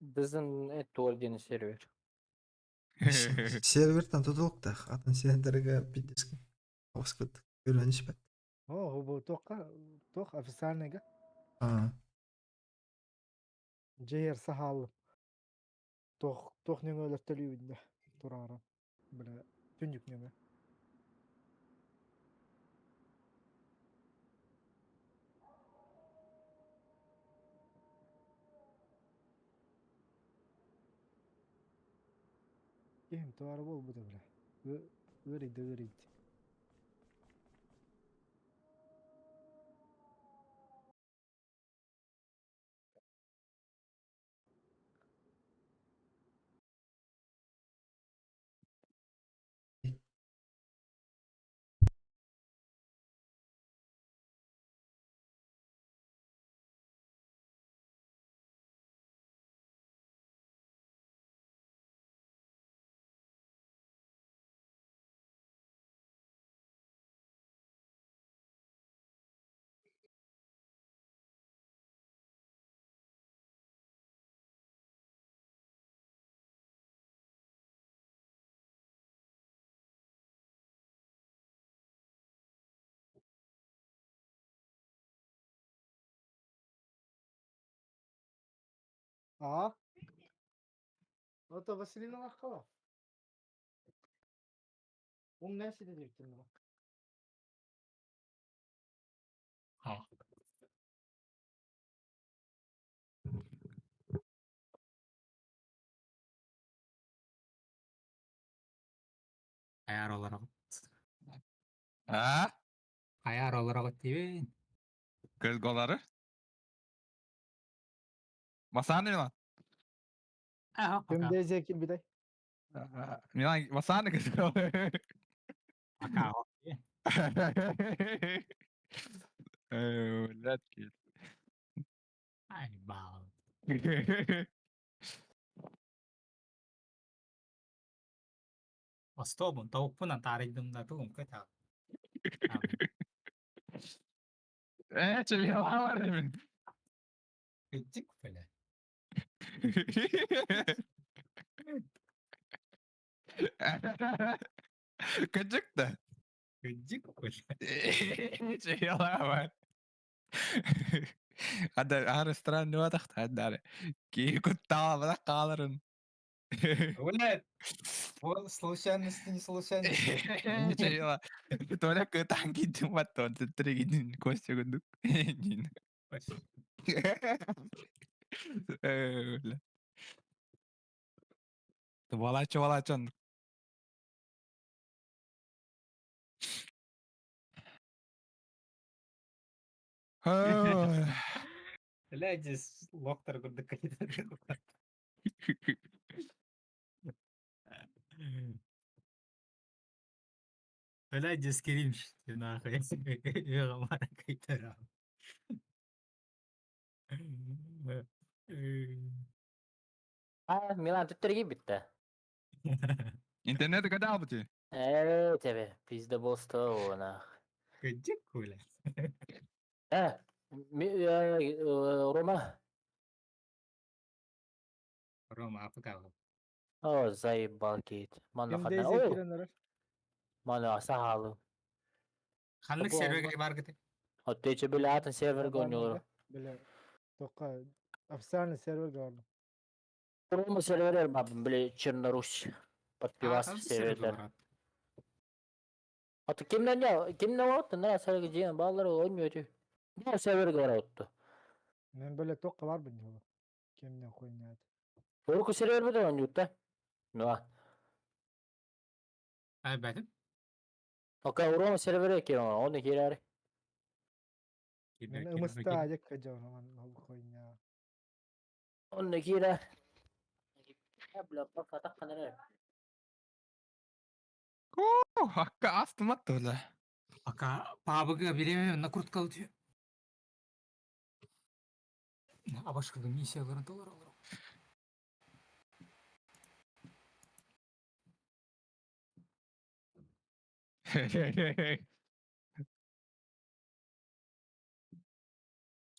Дызын туор диэн сервер. Сервертан тутулуктаах, атын сервердэргэ пиздец оскыт көрөн испэт. О, бу туохха туох официальныйга Аа. дьиэр сахааллым. Туох туох нөҥөлөр төлүүбүн да турааран. Бля, түннүк нөҥө. Киһим туара буолбута бля. Ыарыйда ыарыйда. Аа? Ото Василина Лахова. Ум нәрсе дедектим бу. Ha. Ayar olarak. Ha? Ayar olarak değil. Göz golları. Masani Milan. Aha, Ким пока. дезия кил бидай. Milan Masani göz golları. Пока. Блядь. Ay bal. Остобун, тавукпунан тарыйдым да тугум көтө. Э, Milan var demin. Küçük böyle. Küçük de. Küçük böyle. Yalan var. هذا هذا странный وضغط هذا كي كنت طالع قالرن Блядь. Вот случайности, не случайности. Толя танки матон тригин Костя гундук. Валачо валачон. Блядь, здесь локтор гурдык. Блядь, здесь кирим нахуй. А, Милан түттер битті. Интернет когда бути? Э, тебе, пизда болсто, нах. Күчүк бля. Э, Рома. Рома, АФК. О, заебал кейт. Мана Ким хана. дезия О, кирен мана сахалы. Ханнык Бу серверге бар гыты. Оттече бile атын сервер гонюлар. Бля, тоққа официальный сервер говорю. Рома сервер бабым, бile Чернорусь. Под пивас серверлер. Аты кимден ya, kimden отту, не сервер жиен баллар ойнойду. Не сервер говоротtu. Мен бля тоққа бар бін Кимнен хуйня. Орку сервер бе ойнойду да. Ну, Ай бәтим. Ока Рома сервер кирен, оны кирер. Мен ымыста ажек кажон ол хуйня. Оны кирер. Бля, пока так канар. Hakka astım attı Ака пабыгы биреме накрутка алды. Абашкы миссияларын доллар алыр.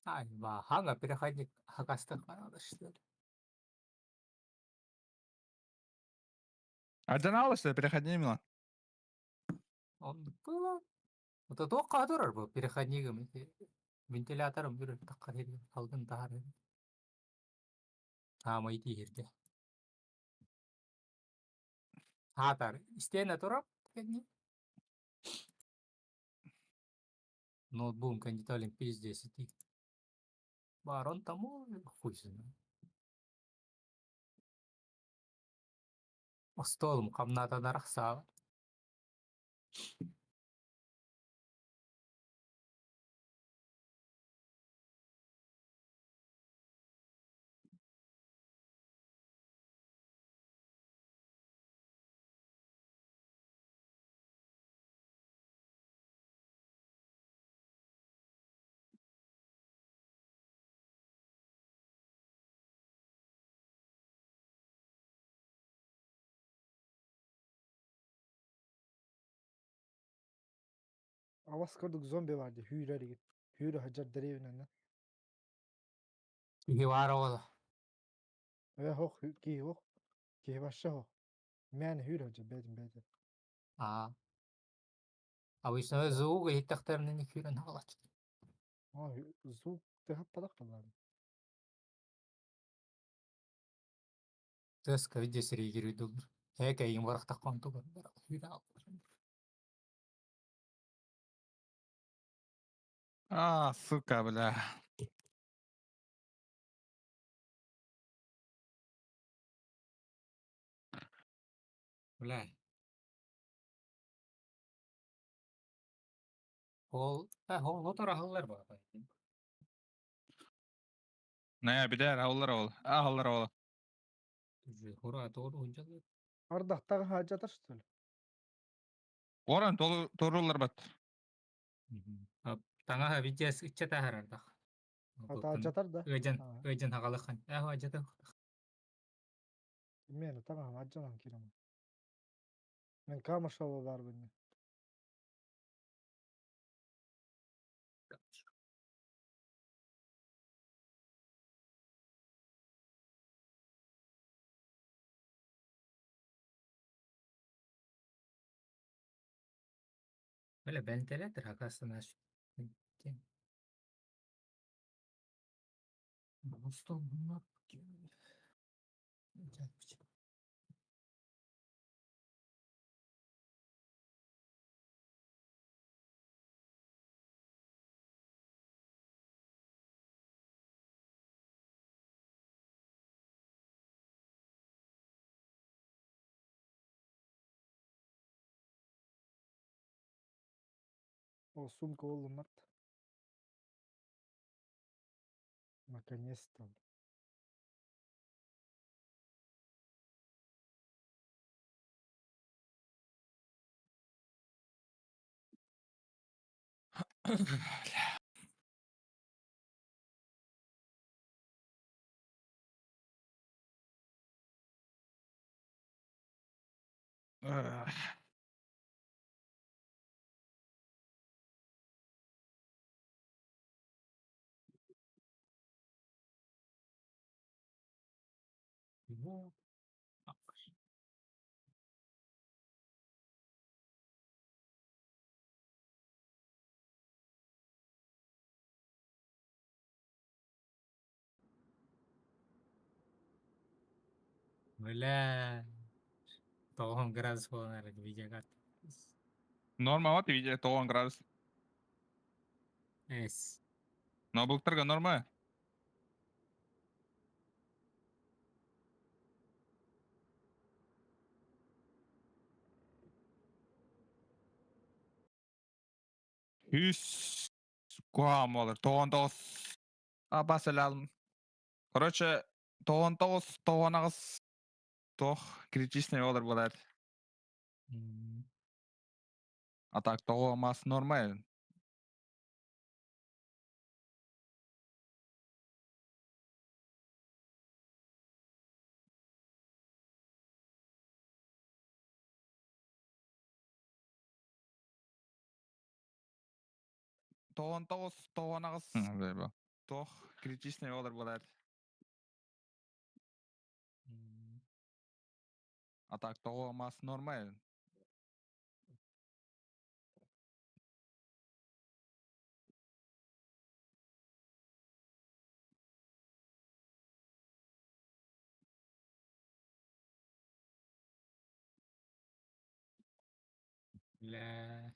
Айва, ханга переходник хакастык что ли? Адьанаал что переходник Милан. Он было. Вот это кадр был переходнигом. Вентилятором бир такка салгын тахар. Таамай тиһирде. Хаатар, истиэнэ турар кэнни. Ноутбук кондиталин пиздец ити. Барон тому хуй знает. Остуолум хамнаатан арахсаабат. Авас курдук зомби бар дии, hүүрэр игит. Hүүрэ сылдьар дэриэбинэнэн. Киһи баар оҕоло. Э һох киһи һох. Киһи вообще һох. Мээнэ hүүрэ сылдьар бэйэтин бэйэтэ. Аа. Обычно звук иһиттэхтэринэ күүрэн хаалааччы. Аа звук тыаһаппатах буоллаҕа. Тыаска видео сэрии Ээ кэйиҥ барахтахпын тугар А, сука, бля. Бля. Ол, ол отор аһыллар баҕа. Не, билэр, аһыллар ол. Аһыллар ол. Хура тоҕо унжалы. Ардахтаҕа хаадьатар что ли? Оран торуллар бат. Таҥаһа видеос ычча таһарардах. Ата да. Ыдьан, ыдьан хагалахан. Ээ ажата. Мээнэ таҥаһым адьанан киирэн. Мен Камышева бар бинне. Бля, вентилятор хакастан Стол О, сумка оллуннарт. Наконец-то. Ах. Бля. Тоҕон градус буолан эрэр видеокарта. Норма вот видео 9 градус. Эс. Но былтырга норма. Үс куам олар. 99. А басылалым. Короче, 99, 99 тох критичный олар болар. А так того мас норма. 99, 99. Тох критичный олар болар. А так того мас нормально. Бля.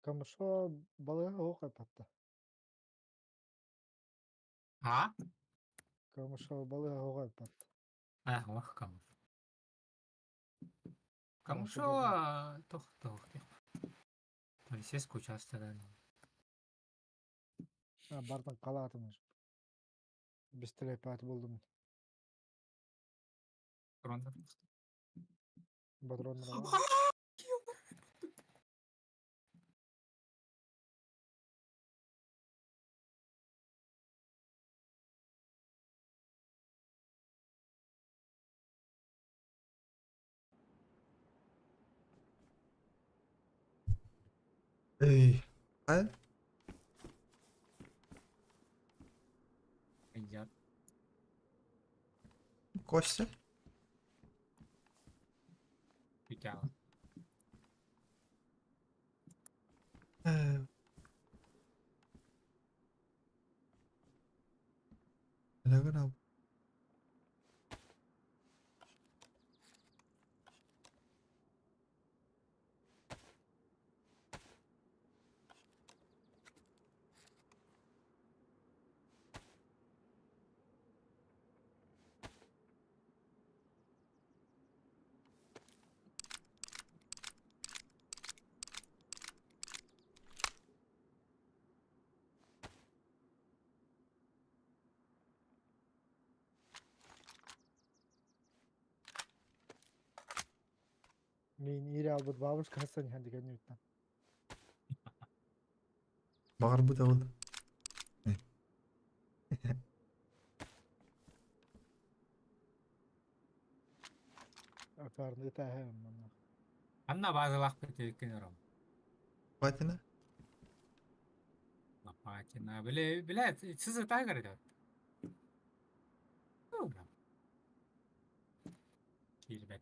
Камышо балыга оқ апатта. А? Камышо балыга оқ апатта. А, ох, кому. Камышова тох тох. Полицейский участок. Бартын қалатым. Бестелеп аты болдым. Патрондар. Эй. А? Пойдет. Костя? Петяла. Э. Мен ире албыт бабушка Хасан деген үттен. Бағар бұд ауыл. Акарны тәһәм мана. Анна базалах бит ором. Лопатина? Лопатина. Биле, биле, сіз тайгар идет. Ну, бля. Килбет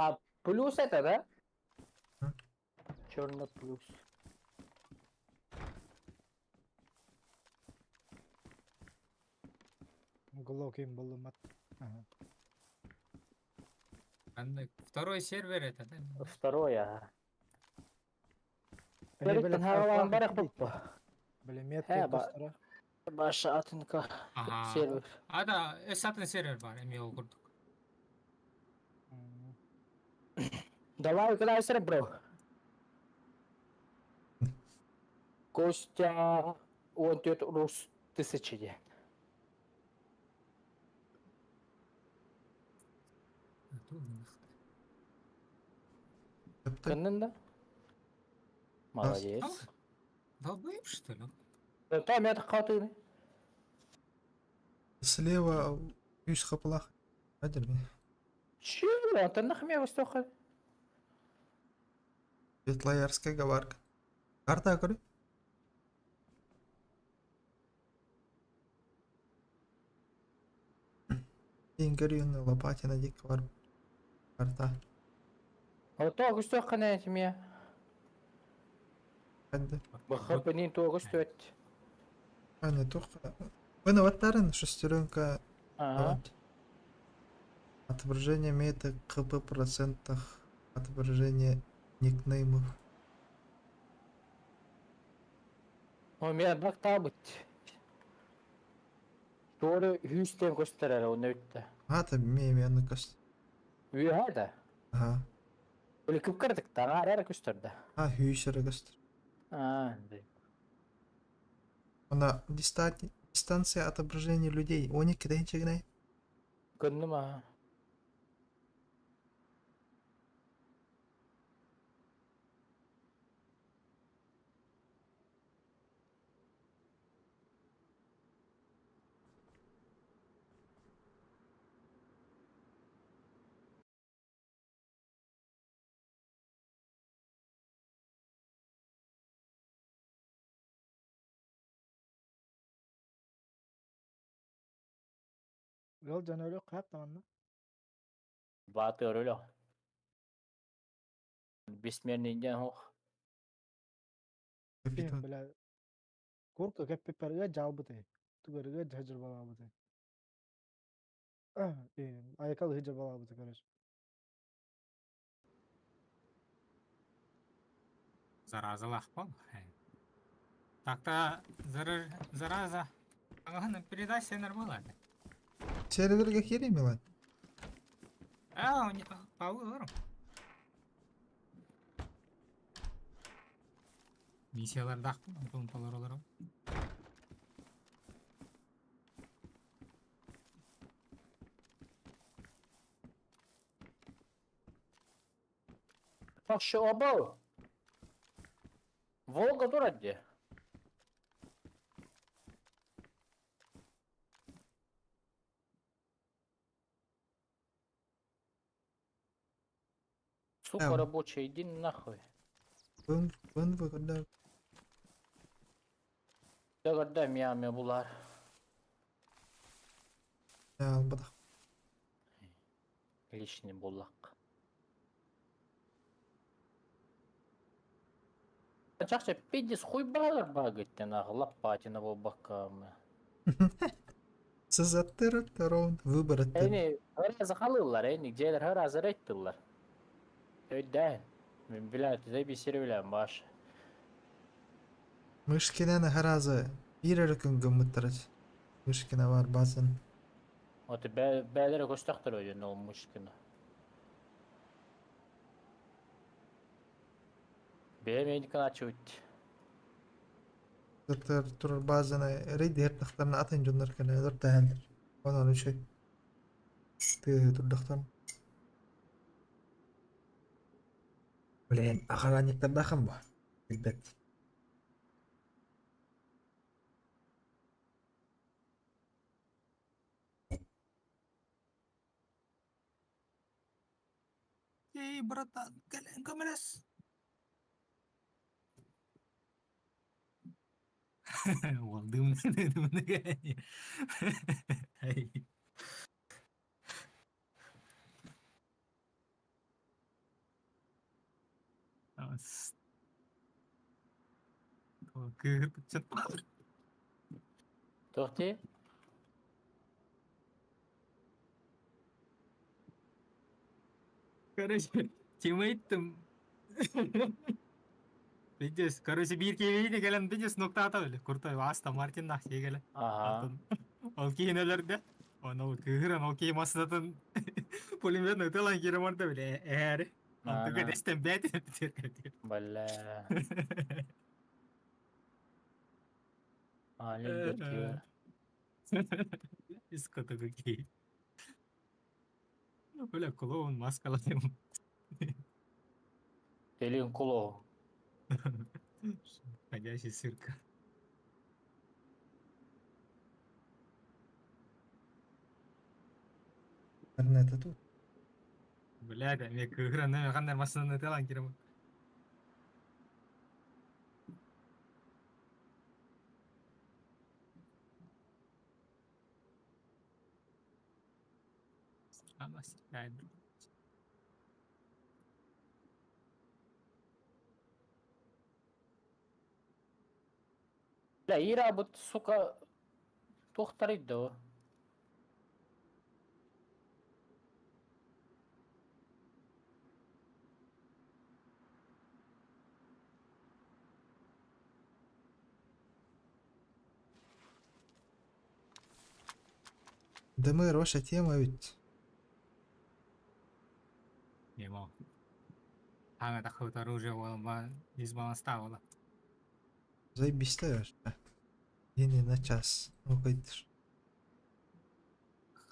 А плюс это, да? А? Черный плюс. Глокин булымат. Ага. Анна, второй сервер это, да? Второй, ага. Эне Бер биле хавалан барах фарфар буппа. Биле метка Хэ, ба- достара. Баша атынка Ага. сервер. А, да, эсатын сервер бар, эми ол курдук. Давай, куда бро. Костя, он тет рус тысячи. де. Кыннын да? Молодец. Долбоеб, что ли? Там это хатыны. Слева үс хапалах. Адер ми. Чего? Антон нахмя востоха. Светлоярская говорка. Карта көрі? Ингерюн Лопатина дик бар. Карта. Ото густох кана тимия. Хәнде. Бахапынин то густот. Аны тух. Вына ваттарын шестеренка. Ага. Отображение мета КП процентах. Отображение никнеймов. О, мен бак табыт. Doğru hüsten gösterer o nötte. А, там ме ме кост. Ühede. Ага. Били кып-кыратык таҥара эрэ көстөр да. А, хүйс эрэ көстөр. Аа, Она дистанция отображения людей. 12 тыһыынча Көннүм аа. Ыал дьоно өлүөх хаап даҕаны. Баатыр өлө. Бессмертный диэн суох. Киһим Капитан. бля курка кэппиппэр ыа дьаалбытай. Тугар ыа дьаһдьырбалаабытай. Айакал ыһдьырбалаабыта короче. Заразалаах бол. Так-то зараза. Ага, передайся нормально. Серверге киирей Милан? А, у них пауэр. Миссиялардаахпын, онтон толоролорум. Вообще обал. Волга турар дии. Сука Эм. рабочая, иди нахуй. БМВ когда Дагырда мия булар. албатах. Лишний буллак. Чахча пиздец хуй балар багыттен ағлап патина болбаккамы. Сызаттыр раунд выбор аттыр. Эни хыразы халылар, эни желер хыразы реттылар. Өйдән. Мен билә, төзәй бисер биләм баш. Мышкинен харазы бир эрэ күн гыммыттарыч. Мышкина бар базын. Оты бәләре көстәктер өйдән ул мышкина. Бәмәйдикін ачып. Тур тур базаны рейд тахтарына атын жоннор кэлэ тәһәллэр. Онон үчүгэй. Тыаһы турдахтан. Блин, охранниктардаахын бу. Билбэт. Эй, братан, кэлэн көмөлөс. Уол дымны Эй. Кыырпыччат. Тохти? Короче, тиммейтым. Пиздец, короче, биир киһини кэлэн пиздец ноктаата били. Куртой Аста Мартин нахси кэлэн. Ага. Ол киһини өлөрдө. Оны ол кыыһыран ол киһи массатын пулемет ытылан киирэн барда били ээри. Антыга дестен бэт битер. Бля. Алин бөткө. Искотогу киһи. Бля, клоун маскаланым. Телин куло. Ходящий цирк. Интернета тут. Бля, мен кыыһыран мен ханнар массаны ытылан киирэн. Ама стреляет. Бля, Ира бут, сука, тохтарыйды. ДМР ваша тема ведь. Немо. Аҥа тахсыбыт оружие буолан дисбаланстаабыла. Заебись вообще. День на час. Ну-ка,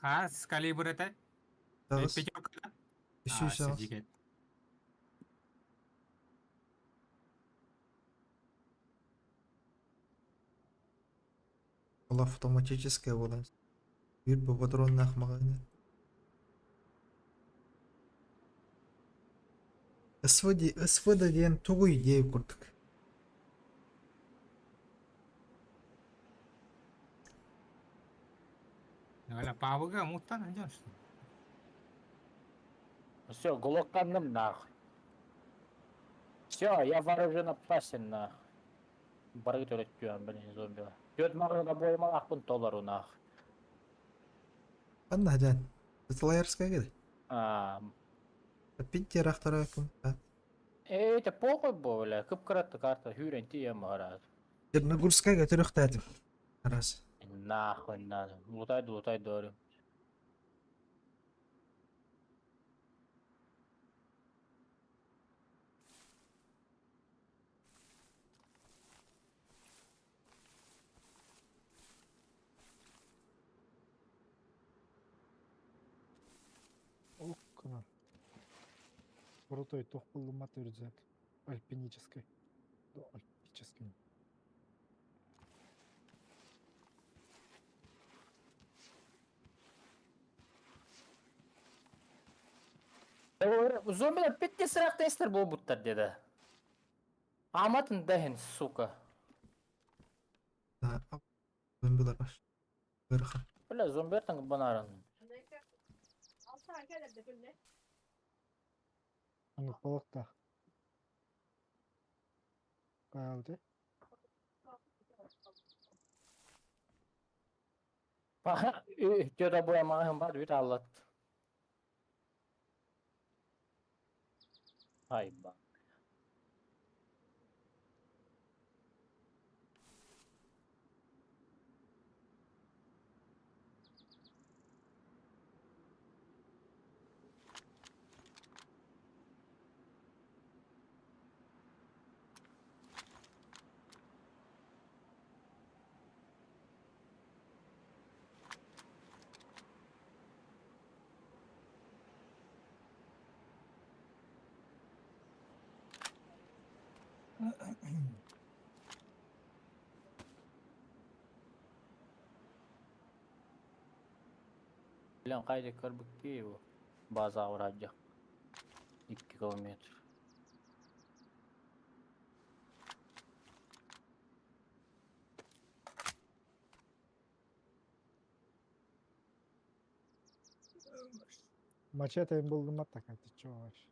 Хас калибр это? Тагыс. Пятерка, да? Үсүү А, сагыс. сидигэ. Ол автоматическая буолан. Биир бу патроннаах маҕаһыын. СВД, СВД диэн тугуй диэ курдук. Оля, павыга муттан идешь, что ли? Все, глоканным нахуй. Все, я вооружен опасен нахуй. Барыгы төрөттүөн, блин, зомбилар. Түөрт маҕаһыын обоймалаахпын толору нахуй. Ханна сылдьан? Светлоярская кэлэ. А, Питер ахтара это похуй бля, кып-кыратты карта, хүрен тиийэн барат. Черногорскайга төрүөхтээтим. Раз. Нахуй надо. Лутай, лутай дорю. Ох, кына. Крутой туох буллуммат рюкзак. Альпинический. Да, альпический. Зомбилар петте сырақ тестер буолбуттар деді. Аматын дэһин, сука. Да, зомбилар баар. Ыарахан. Бля, зомбилартан банарын. Аны балыктаах. Хаалды. Түөрт обоймаҕаһын бар, бүт аллат. Айба. Билэн хайда көрбүккэ бу. База враджа. 2 километр. Мачете буллуммат такая, ты чё вообще?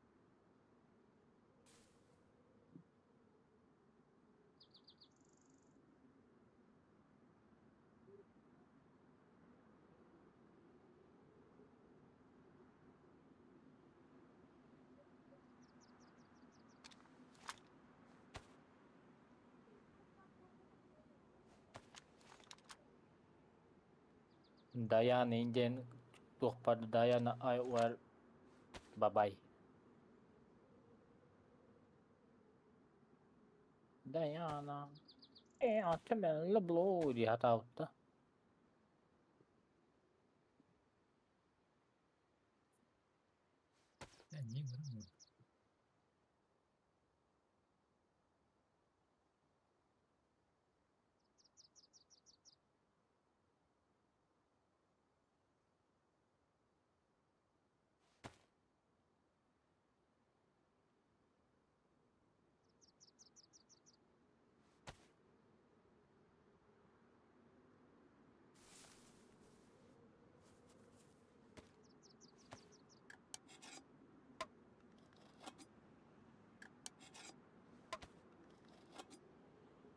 Даяна Индиан туох Даяна ай уар бабай. Даяна. Э, атымен лабло ди хатаутта. Да, не грамотно.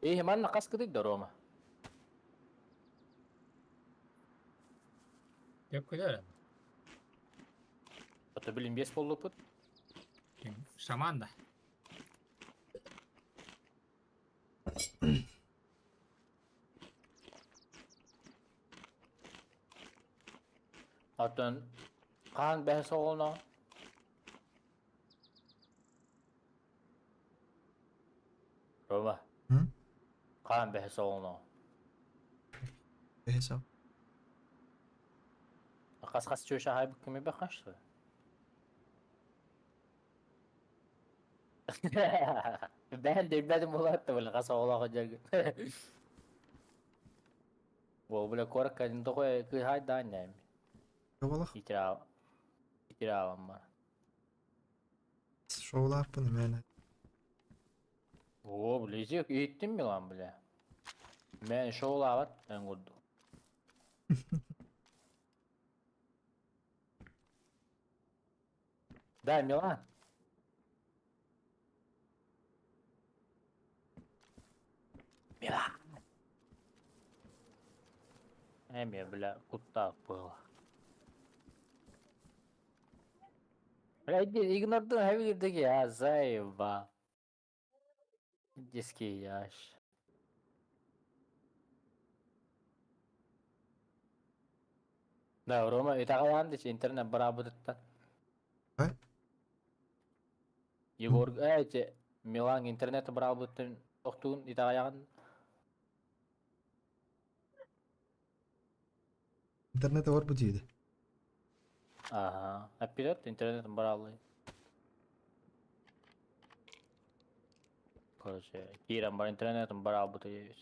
Э, манна хас кытый Рома. Деп көлөр. Ото билин бес боллупут. Ким? Шаман да. Оттон хаан бэһэ соҕолно. Хаан бэһэ соҕуно. Бэһэ со. Хас-хас чүөш аһайбыт кими бэхашты? Бэһэн дөйбөтүм булаатта бile хас оҕолоох дьаргын. Бу бile коракка тоҕо кыһайдаан нээм. Шоулах. Итираавам бар. Шоулаахпын мээнэ. О, близик ииттим Милан бile. Мен шоулаабат эн курдук. Да, Милан. Милан. Эми, бля, куттаах было. Бля, иди, игнордун хэвигирдиги, а, заеба. Диски яш. Да, Рома, итэҕэйэҕин дии, интернет бараабытыттан. Ай? Егор, э, эти, Милан интернет бараабытын тохтуун итэҕэйэҕин? Интернет бар бу диэди. Ага, оператор интернет бараалый. Короче, киирэн бар интернетин бараалбыта диэбит.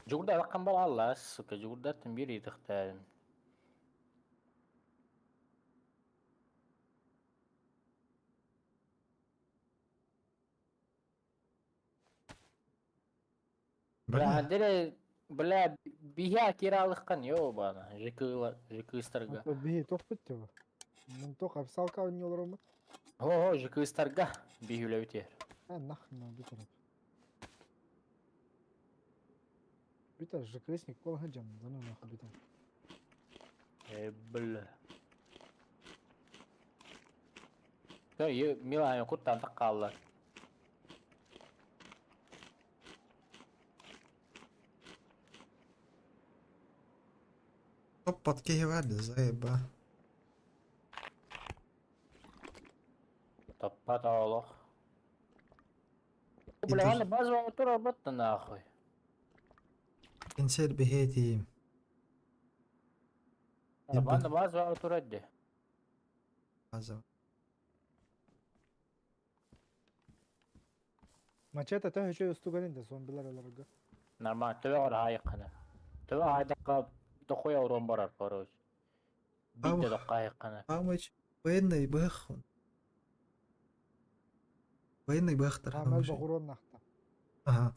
Дьугурда алаккан бараалла, сука, дьугурдаттан биир ыйытыктаарын. Бля, Андрей, бля, биһиэ кираалыххан ёбана, жыкыла, жыкыстарга. Биһи тохпут тиба. Мен тох апсалка ойнолорум. О, жыкыстарга биһи үлэбитер. А нахрен надо бүтэр. Бүтэр ЖКСник кол хаджам, да ну нахуй бүтэр. Э, бля. Да, Милан куттан таккаллар. Топпот киһи баар да заеба. Топпат олох. Бля, аны база тура батта нахуй. Кэнсиэр биһиэтиим. Аны база тура дии. База. Мачете төһө үчүгэй устуган инде зомбилар олорго. Нормально, төбө ора хайыккана. Төбө хайдакка дохуя урон барар, короче. Биитэ дохха хайыккана. Хаамыч военный быһах. Военный быһахтар. Хаамал богурон нахта. Ага.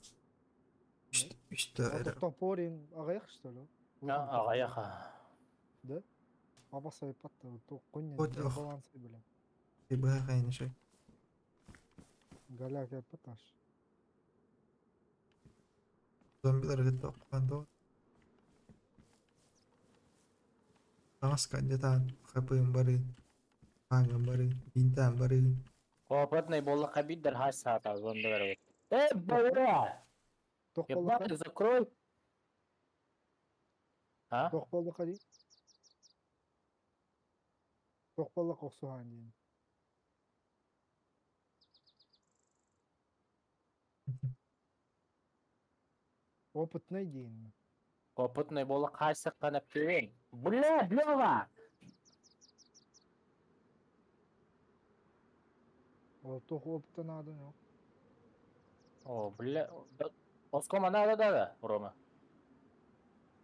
Үстэ Топорин аҕыйах что ли? Аҕыйах. Да? Абаса патта то коння баланс бля. Быһах айны шай. Галяк паташ. Зомбилар кытта оққан да. Таҥаска дьатаан хапыым бары, хааман бары, бинтаан бары. Опытный буоллахха биирдэр хас саата зомбилар. Э, бля! Тох Ебать, закрой. А? Тох боллаха дии. Тох боллаха охсуһаан диэн. Опытный диэн. Опытный буоллахха хайсыккана пиэн. Бля, бля! Ол тох опыта надо, но. О, бля. Оскома надо, да, да, Рома.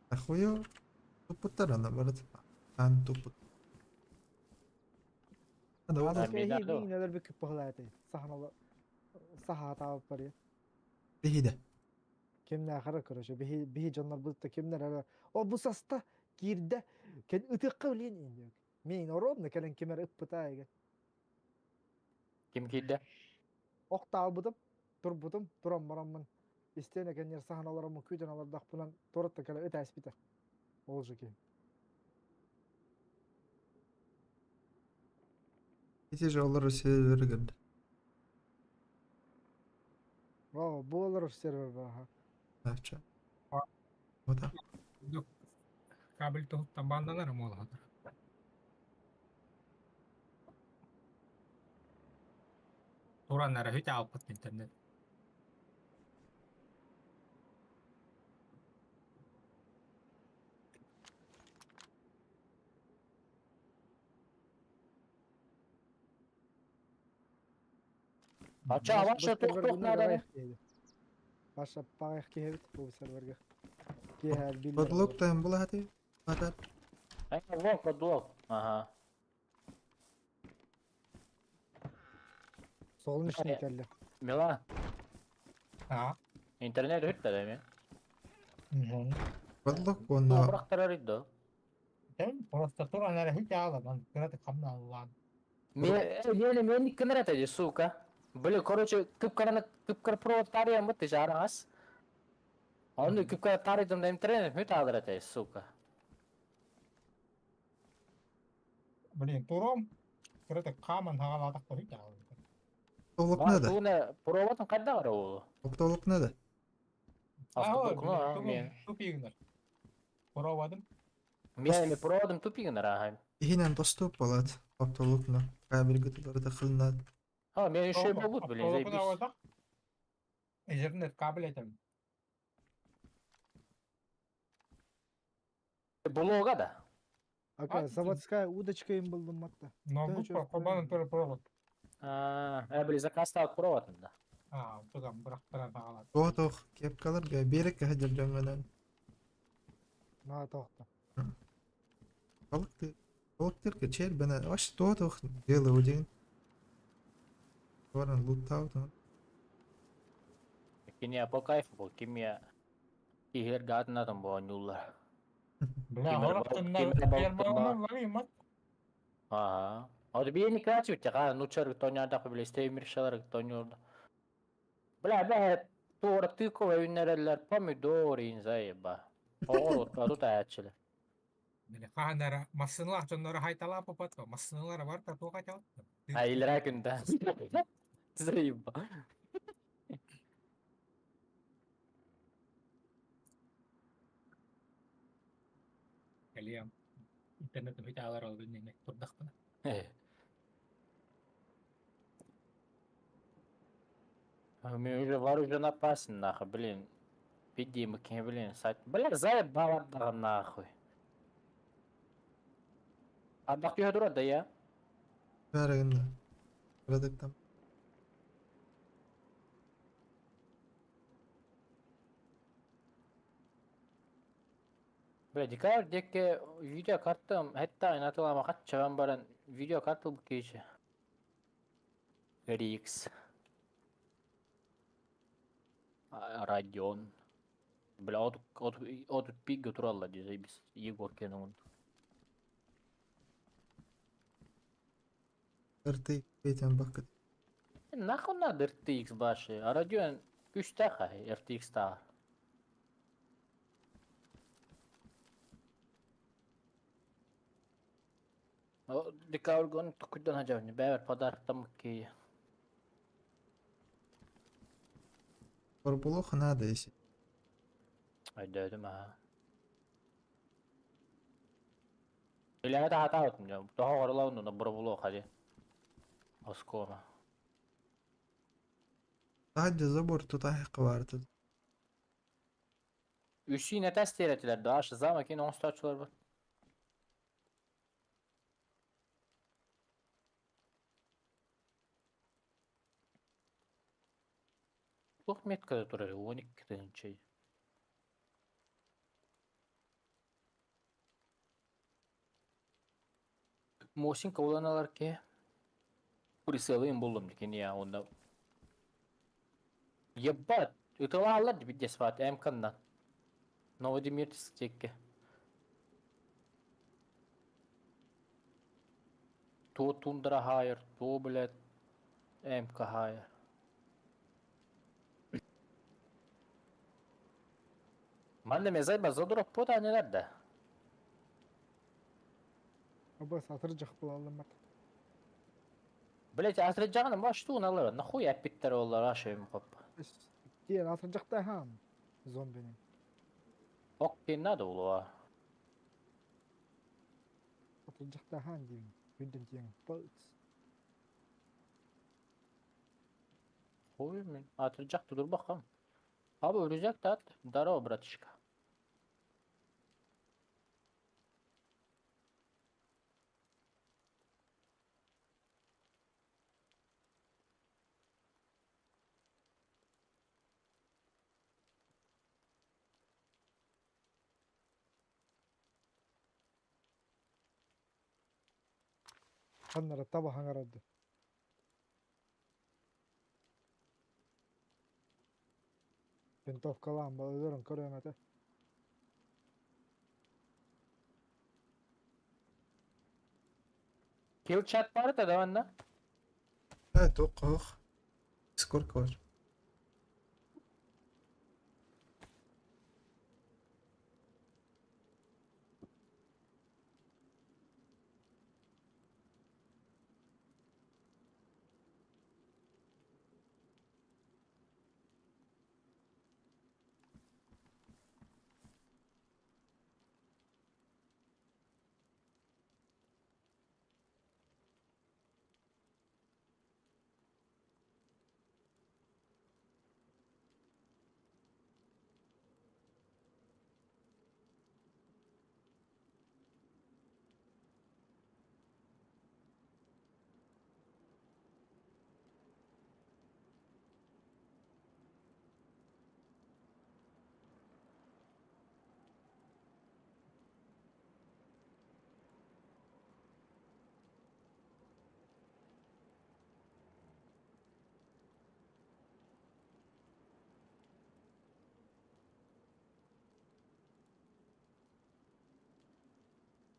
Ахуя туппуттар ана барыт. Аан туппут. Ана Ада ол кэһии миин өлөр бүкүп быһылааты. Саханала саха таабыт барыа. биһиде. Кимнээхэр короче биһи биһи дьоннор бытта кимнэр эрэ о бу саста киирдэ кэн ытыахха билиэн иин миин оруобуна кэлэн ким эрэ ыппыта эгэ Ким киирдэ? Охтаалбытым турбутум туран бараммын истиэнэ кэннигэр саһан олороммун күүтэн олордохпунан туораттан кэлэн ыт ааспыта ол же киһи Ити же олорор сервер көрдө. О, бу олорор сервер баха. Ача. Вот. Кабель туһуттан баанданар буолаһытар. Туран эрэ үт аалбыт интернет. Ача аваша туох надо? Паша паҕайах киһи эбит бу сервергэ. Киэһэ биллэр Подлог тайм була хаты. Ата. Лок, подлог. Ага. Солнечный кэллэ. Мила, А? интернет үттэ да ми? Подлог уонна Бырахтарар да. Тэн просто туран эрэ үт аалабан кыратык хамнааллаан. Мен мен кыныр это сука. Блин, короче, кыпкараны кыпкар провод тарыям бу тижараңас. Оны кыпкар тарыдым да интернет мүт алыр это, сука. Блин, туром кыратык хааман хаалаатахпа үт аалабын. оптолог надо. Туна проводын кайда бар ол? Оптолог надо. Автоблокно, мен. Тупигнер. Проводым. Мен мен проводым тупигнер ага. Ихинен доступ болот. Оптолог на. Кабель гытылары кылынат. А, мен еще болот, блин, заебись. Ethernet кабель этем. Блога да. Ака, заводская удочка им булдум матта. Ноутбук чё, кобанын тура провод. А, блин, заказ стал проводом да. А, тугам бырахтаран хаалат. Тоох кепкалар берек хадыр жонганан. Маа тоохто. Балыкты. Балыктырка чер бена. Аш тоох дело один. Варан лутау там. Кине по кайфу был, кимия. Кихер гатна там был нюллар. Бля, Кимер хораптыннар кимер фермалар бар имат. Ага. А вот бие не крачу тебя, ну чер тоня да бля, стеймир шалар тоню. Бля, бля, туора тыкова үннереллер помидор ин заеба. Оҕор тут аячылы. Бля, хаанара массыналар дьонноро хайталаа попатка, массыналар бар та туох айтал. А илера күндә. Заеба. Кэлиэм. Интернет үт аалар ол билнеме турдахпына. Мен уже вооружен опасен, нахуй, блин. Пиди, блин, сайт. Бля, заебала нахуй. Ардах түйе тұрады, я? Бәрігінде. Радык там. Бля, декабрь декке видео карттым, хәтта айнатылама катчаган баран видео карты бу кече. RX. Radeon. Бля, от от от пик туралла ди заебись. Егор кенун. RT бетен бакыт. Нахуй надо RTX баши. А Radeon күстәха RTX та. Декабрь гон тукудан хажабни. Бәбер подарок ки. Барбулоха надо, если. Айдадым а. Иләһә хата отым. Того горлауну на барбулох хади. Оскома. Тахадja забор тут ахы кыбарты. Үсин әтәс теретилер да ашы замакин оңстачылар бар. Туох меткада турар 12 тыгынчай. Мосинка уланалар ке. Прицелым булдум дикен я онда. Ебать, ытылаалар бидде сват МК-нан. Новодимирск текке. То тундра хайр, то, блядь, МК хайр. Манна мезай задурок пота не надо. Абас атыржах булалым мат. Блять, атыржагын баш туун алар. Нахуй әппиттер олар ашайым коп. Диэн атыржахта хам зомбини. Ок надо улуа. Атыржахта хан диин. Хүндэн тиэн. Бац. Хуй мен. Atılacak dur bakalım. Abi ölecek de at. Здорово, братишка. Ханнара таба хаҥарарды. Винтовкалаан өлөрөн көрүөм этэ. Kill chat var da da Evet o kalk. Discord var.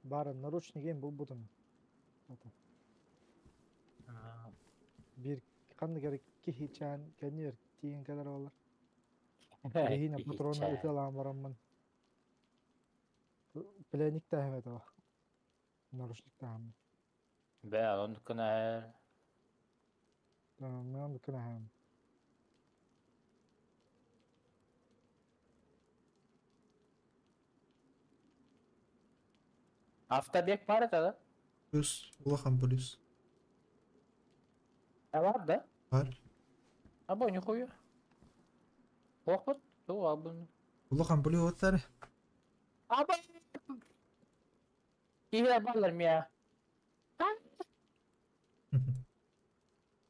Бары наручник булбутум. Ата. Биир ханнык эрэ киһи чаан кэннигэр тиийэн кэлэр буоллар. Эһиинэ патрона ытыалаан бараммын. Пленник тааһым этэ Наручник тааһым. Бә, оннуккuna Оннуккун аһаам. Автобег бар да? Плюс. Улахан плюс. А бар да? Бар. А бо нихуя. Опыт, то абын. Улахан плюс оттар. Аба. Киһи баллар мия.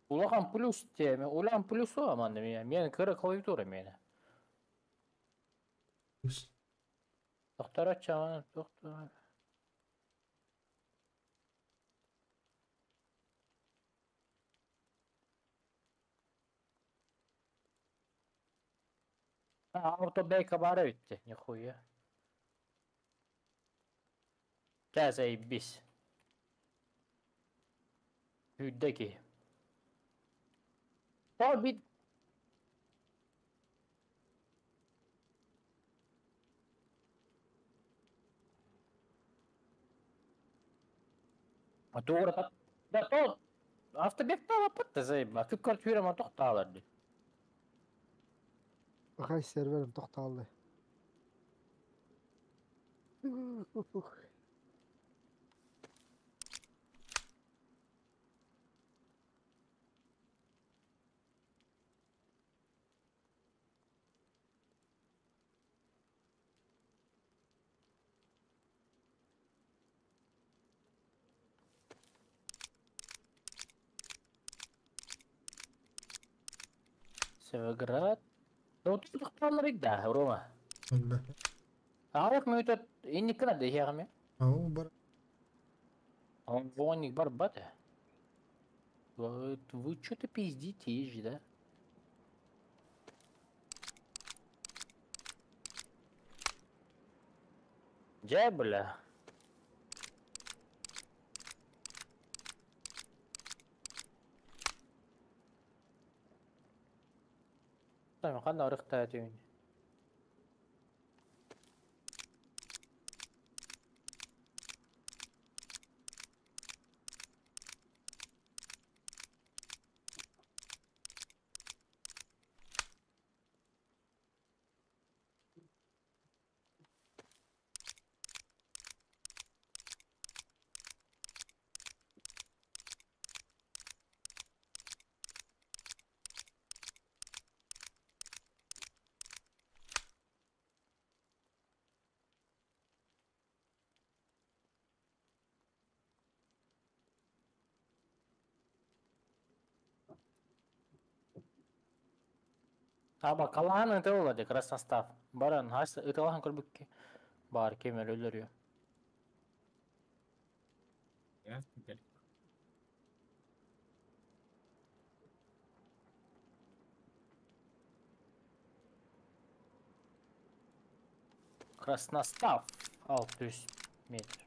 Улахан плюс теме, улахан плюс о аман мия. Мен кыры клавиатура мени. Плюс. Доктор чаман, доктор. Автобейка бара bitti. Нихуя. Чэ заебись. Hüddeki. Abi Туора да то автобег тала заеба. Күп квартирама тохтаалар ди. Хай серверим тохтааллы. Севград. Тохтаалар да, Рома. Алла. Аyak мөтөт инниккена дехиагами. Ау бар. Он воник барбата. Вот вы что-то пиздите же, да? Дьэ, бля. Tamam, ханна арыктаа түүн. Аба калаһан ытылла де красностав. Баран хас ытылахан көрбүккэ бар кем өлөрүө. Красностав 600 метр.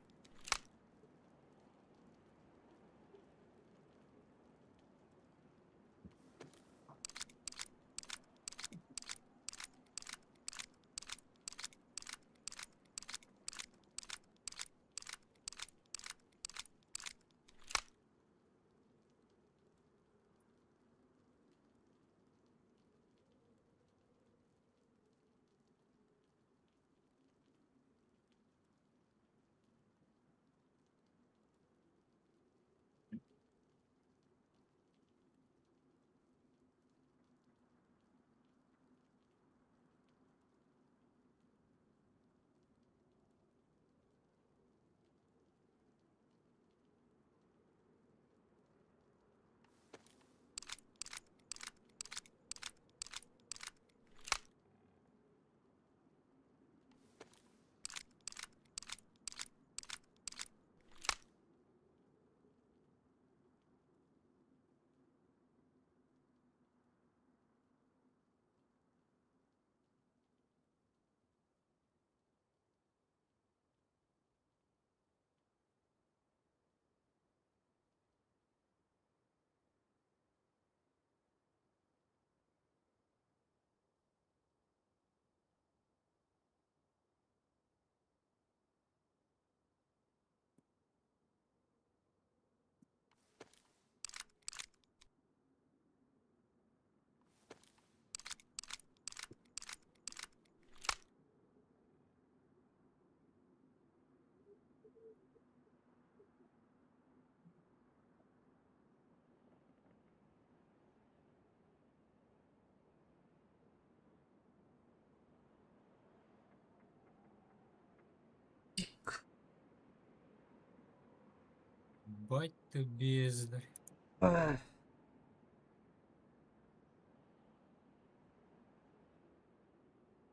Бать ты бездарь.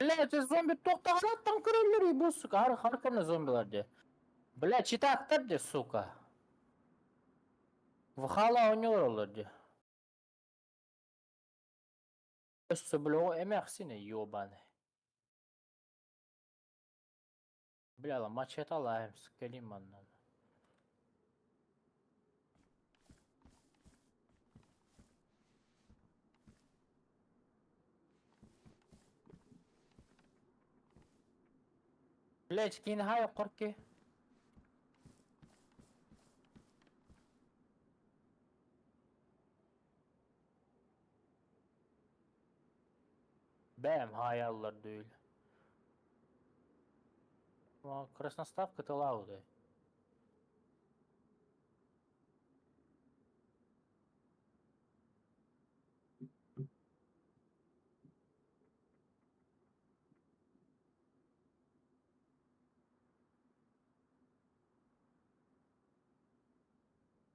Бля, ты зомби тоқтағанаттан көрелер бу, сука. Ар харкамна зомбилар де. Бля, читактар де, сука. Вхала ойнолор де. Өссө бля, эмэхсине ёбаный. Бля, ла мачете алайым, скелим маннан. Блять, кин хай корки. Бэм, хаяллар değil. Красноставка тылауды.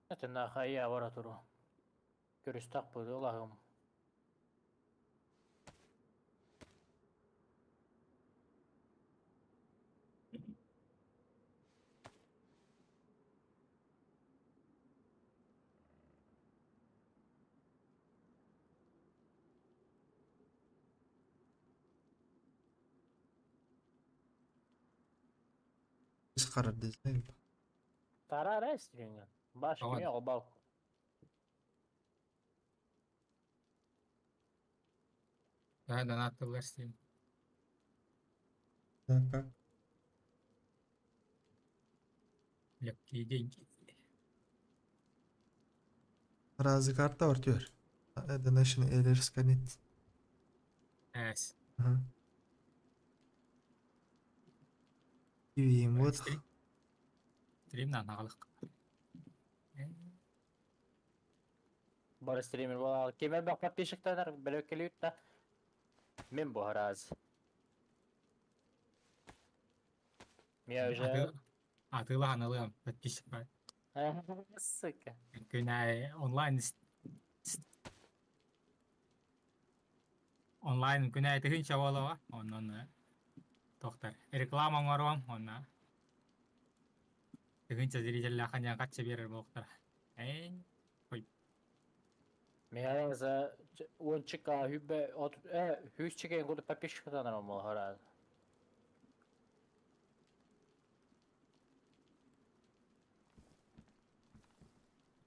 Это нахая варатуру. Көрүстак быдылахым. Biz karar değil. Тарара стринга. Баш Ладно. кеме обал. Да, донаттылар стрим. Так, Легкие деньги. Arazi kartta var diyor. Donation Elers Kanit. Эс. Hı. Кивиим вот. Стрим. Стрим на нагалык. Бар стример бола. Кеме бак подписчиктар белек да. Мен бу хараз. Мен уже Атыла аналыам подписчик бар. Сука. Күнә онлайн. Онлайн күнэ тыһыынча буолуоҕа, онон тохтор реклама оҥоруом уонна тыһыынча зрителлээххэ диэн хачча биэрэр буолуохтара. Эй, ой. Михаил за уончика хүбэ от хүүсчигэ курдук подписчикатанар омолохора.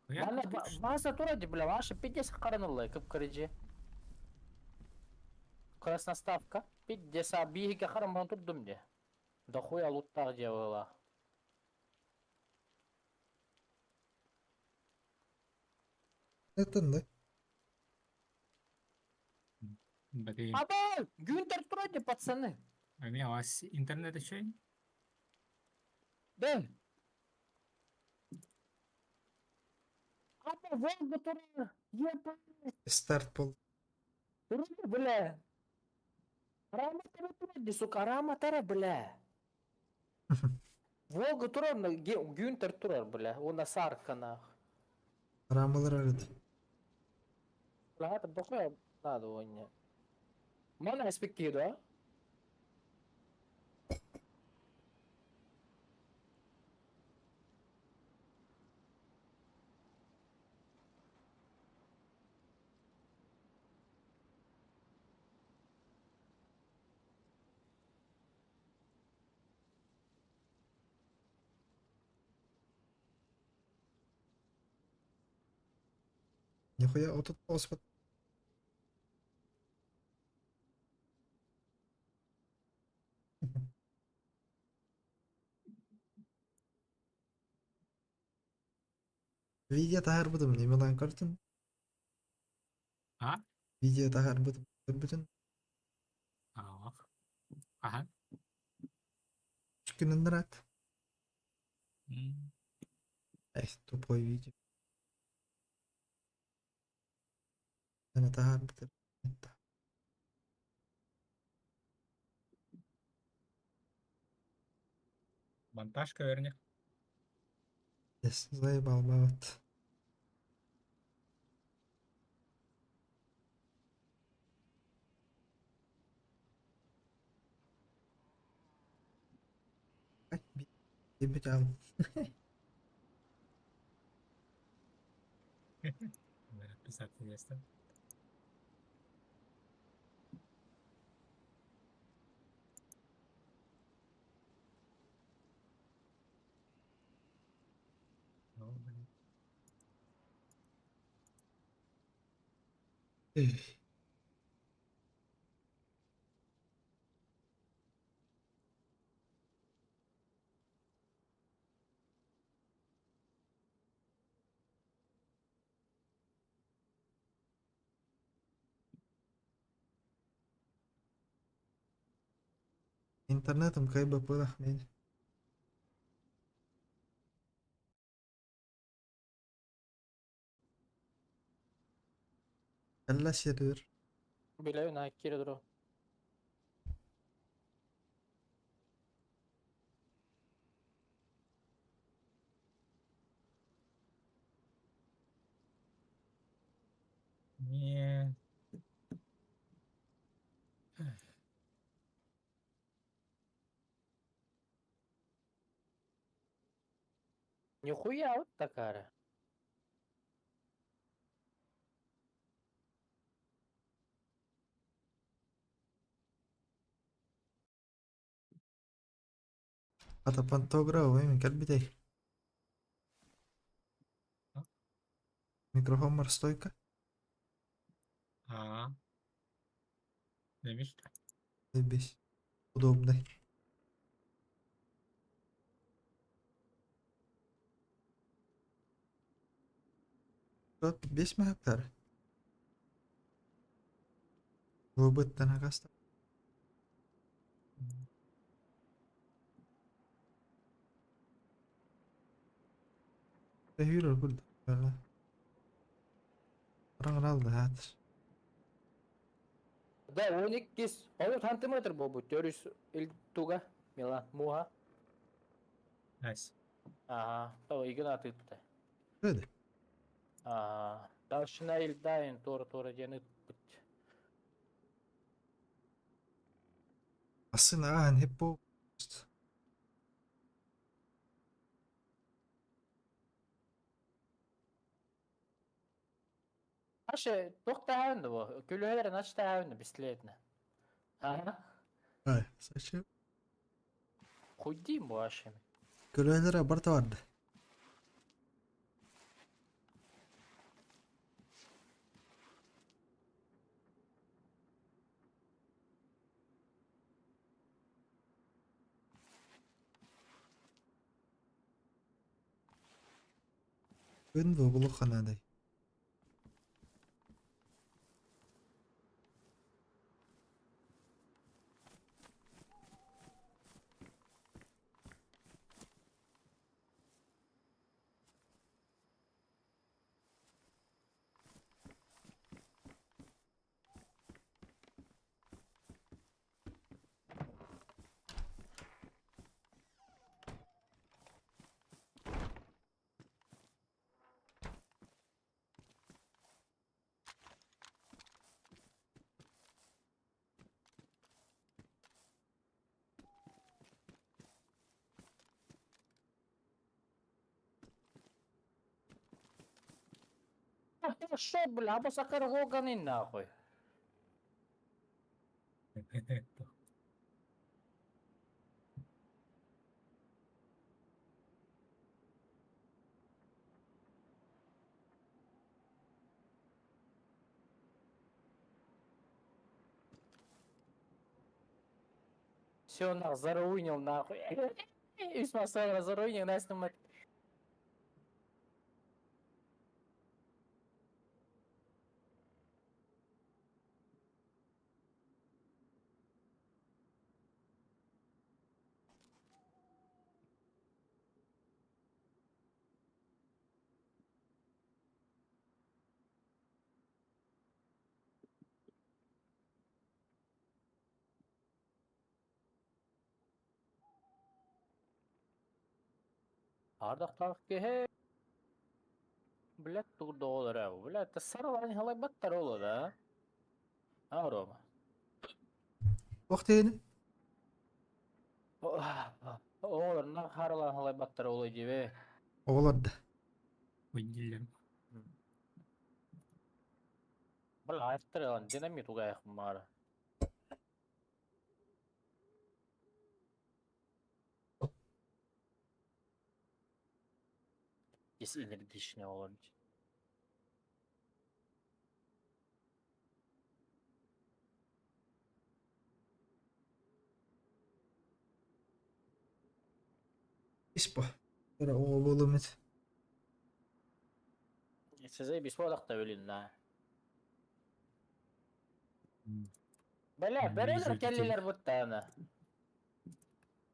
Манна база турар бля, ваша пиздец харанылла кып-кырыжы. Красноставка. Пиздец, а биһиги хараман турдум де. Дохуя луттаах дьиэ Это да. Блин. Аба, Гюнтер турар пацаны. А у вас интернет еще? Да. Аба, Волга турар. Ебать. Старт пол. Турар, бля. Рама турар, сука, рама тара, бля. Волга турар, Гюнтер турар, бля. Уонна Сарка, нах. Рамалар арыт. Бля, это дохуя надо ойне. Мана аспекти, да? Нихуя отут оспот. Видео таһаарбытым немелан көрдүн? А? Видео таһаарбытым көрбүтүн? Ах. Ага. Үч күнүн М. Эх, тупой видео. Аны таһаарбытым. Монтажка вернее. Yes, заебал бабат. Ай, ебать, ал. Писать место. Ну, блин. Эх. Интернетом кайба пылах мен. Alla сервер. Биле, на кире дро. Не. Нихуя вот такая. Ата пантограф эми кэлбитэй. А? Микрофон стойка. А. Заметь. Заебись. Удобный. Тут 5 гектар. Выбыттан агаста. Тәһүр күл. Раңрал да хатыр. Да, 12 10 сантиметр болбут. Төрүс ил туга Мила муха. Найс. Ага, то игна тытты. Öyle. Ага. Дальше илдайын тора тора дені бит. Массыына ааһан иһип бу Аше туох тааһын бу? Күлүһэлэр нач тааһын бистилетне. Ага. Ай, сачы. Хуйдим бу аше. Көлөһөлөрө барыта барды. Күн бу ханадай. Шо, бля, або сакар гоганын нахуй. Все, нах, заруинил нахуй. Үс масайра заруинил, нас снимать. Ардахтаах киһи блядь тугу олорор блядь саралаан халайбаттар ол да а Рома Туох диэни? Оҕолор на харалаан халайбаттар ол дибе Оҕолор да. Выделим. Бля айттыран динамит угаях мара. Есть энергичный олор. Испо. Кыра оҕо буолуом этэ. Сизей бис буолахта өлүнна. Бля, бэрэлэр кэллилэр буттаана.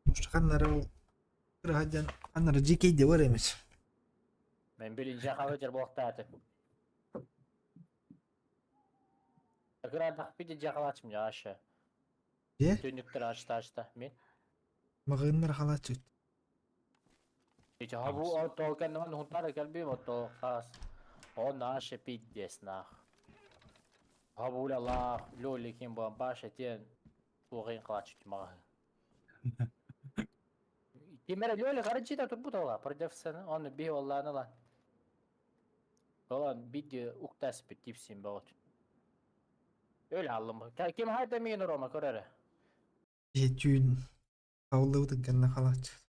Может, ханнара ол кыра сылдьан ханнара дьиикэйдэ бар эмис. Мен билин жахабы жер буолахтааты. Кыраадах пиди жахалаачым жаашы. Дьэ? Түннүктэр ачта ачта мен. Маҕыыннар халааччыт. Ича бу толкен хунтара кэлбим ото хас. О наше пиздец нах. Хабуля лах, лёли ким бу баша тен тугын калачыт мага. Кимере лёли гаранчита турбут ола, продавцаны, он би олланы ла. Olan бидди уктас бит типсин богот. Өл аллым. Ким хайда мин Рома көрөрө. Дьэ түүн хааллыбытын кэннэ халааччыт.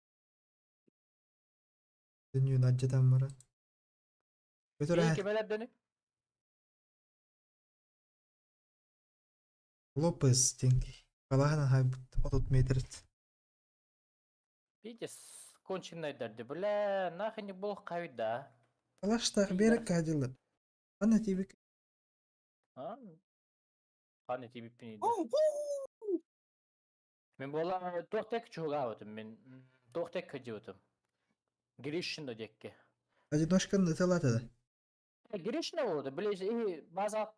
Түүн алдьатан баран. Көтөр Ким эһэ кимелер дөни? Лопес диэн киһи. Балаһанан хаайбыт 30 метрит. Видите, конченый дерди. Бля, нахуй не был кавида. Алаштаах биэрэккэ садьыллар. Ханна тиийбик А? Ханна тиийбиппин Мин буола туох чугаабытым мин туох кыдьыбытым. Гришин да диэкки. Одиночканы ыталаата да. Гришин буолда, били база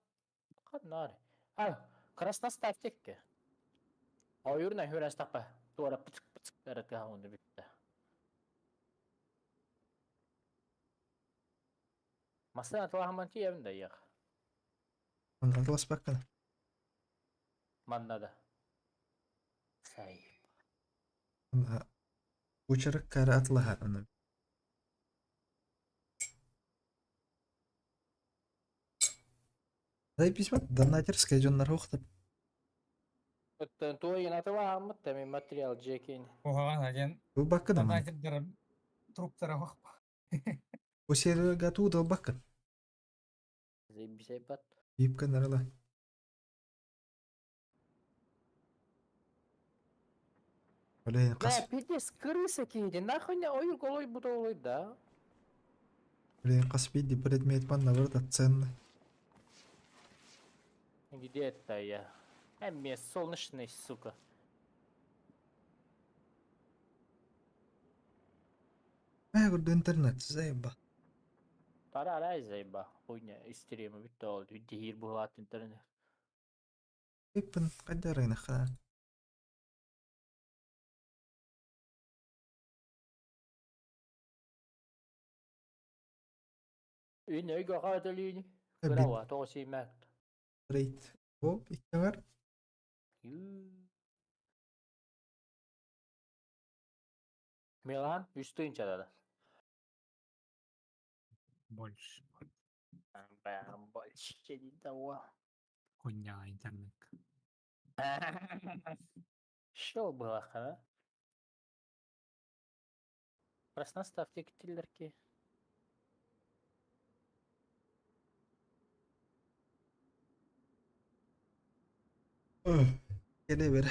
ханнаар. А, Красностав диэкки. Ойуурна хүрэн туора пыцк пыцк эрэтгэ бүттэ. Массыына туохаман тиийэбин да иэх. Онтон таласпаккын. Манна да. Заеб. Уочаракка эрэ атылаһар аны. Письма донатерскай дьоннор уохтар. Оттон туойун атылааммыт да мин материал дьиэкин. Куһаҕан диэн Ылбаккын аман. донатердара труптара хохпа. Бу серверга туу да ылбаккын. Заебисайбат. Биипкэн арала. Блин, Бля, хас пиздец, крыса киһи, нахуй не ойур голой бутолой да. блин, хас биирдии предмет манна барыта ценный. Где это я? Эмме солнечный, сука. Ээ, курдук интернет заеба. Тарарай заеба. Хуйня, истерима бүттэ ол. Дихир буһаат интернет. Иппин хайда рынок. Үн өйгө хааталыыни. Кырауа, тоҕус имэт. Рейд. О, иккәңәр. Милан үстүн чарада. Больше. Бам, больше не того. Хуйня интернет. Шел было, ха? Проснаставьте киллерки. Келе бер.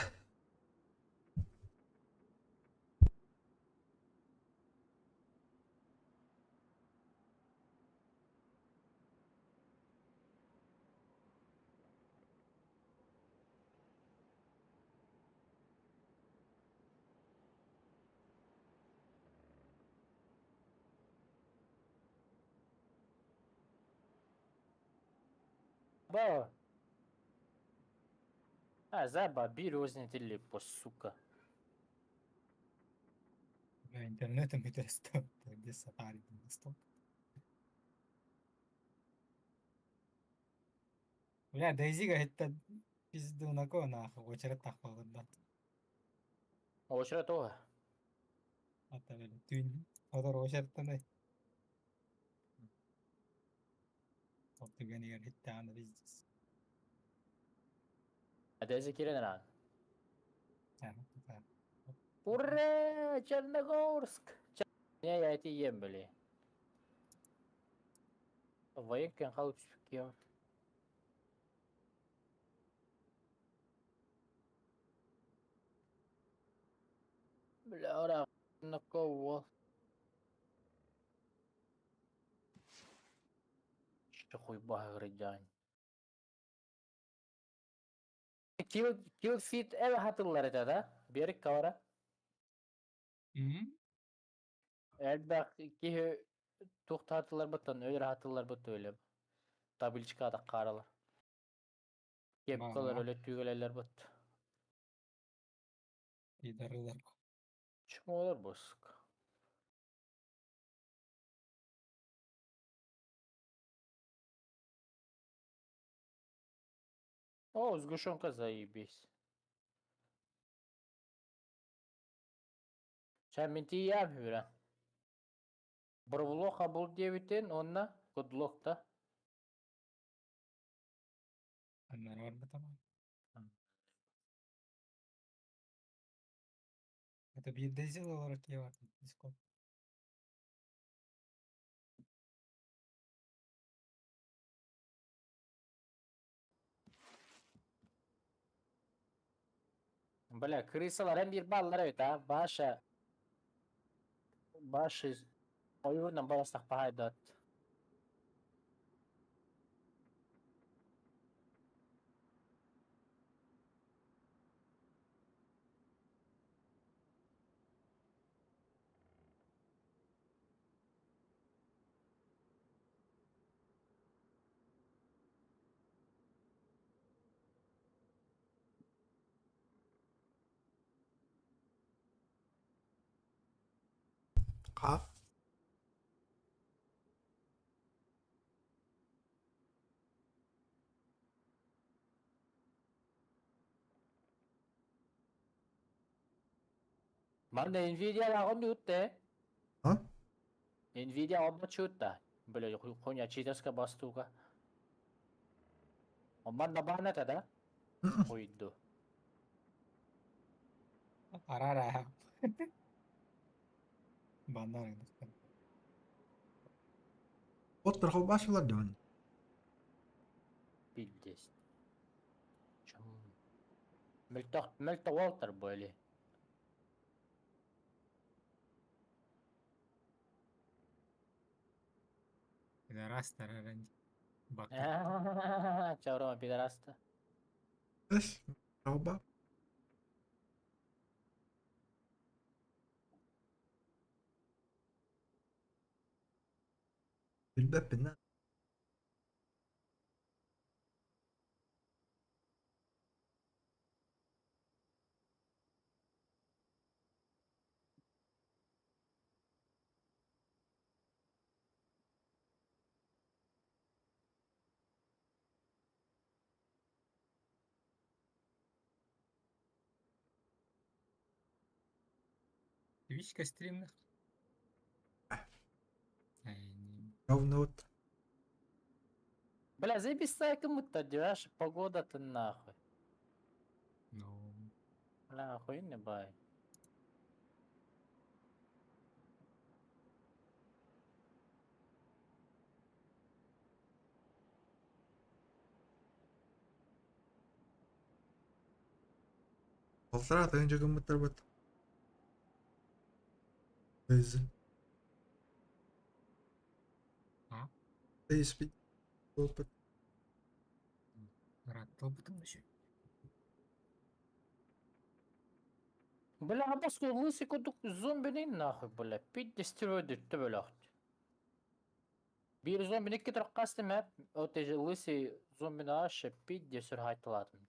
Ба. А, заба, березный телепо, сука. Бля, интернетом это стоп. Где сафари стоп. Бля, Дейзига это пизду на кого нахуй, очередь тахпалды да. Очередь того. Ата бля, түүн одор очередтен Ол түгэнигэр хиттэҕинэ пиздец. А Дейзи кирен ран. Аа, да. Ура! Черногорск! Не, я эти ем, бли. Военкен халык түспүк Бля, ора, на кого? Что хуй багрыдянь. Kill, kill feed эв хатыллар это, да? Берик кавара. Мм. Элбэх киһи туох хатыллар буттан өлөр хатыллар бут өлөм. Табличка да каралар. Кепкалар Мага. өлө түгелелер бут. Пидарлар. Чмолар боск. О, сгущенка заебись. Ча мен тиям хүрэ. Бұрвлоха бұл дебитен, онна гудлокта. Аннар бар бутама. Это биир Дейзи олорор киһи бар. Дискорд. Бля, крысалар hem bir баллар evet ha. Баша. Башы ойурнан баластақ бахайдат. Ка. Манна Nvidia оонньуутта. А? Nvidia оонньуутта. Бля, хуйня читерская бастука. Манна баана да? Хуйду. Арара. Баннар. Оттор холбаашылар дьон. Пиздец. Чем? Мөлтөх Уолтер были. Пидорастар эрэн. Бакка. Чаурама пидораста. Эс, холба. Билбэппин. Твичка стримных. Ай, не. Говно. Бля, заебись кому-то, дюаш, погода-то нахуй. Ну. Бля, охуенный бай. Полтора тыһыынча гыммыттар бут. Өзі. А? Тыйыспит. Болпут. Раттал бутым еще. Бля, абаску лысый кудук зомби нахуй, бля. Пиздец стероиды төбөлөөхт. Биир зомби икки туруккастым мэп, вот эти лысый зомби ашы пиздец сүр хайтылатым.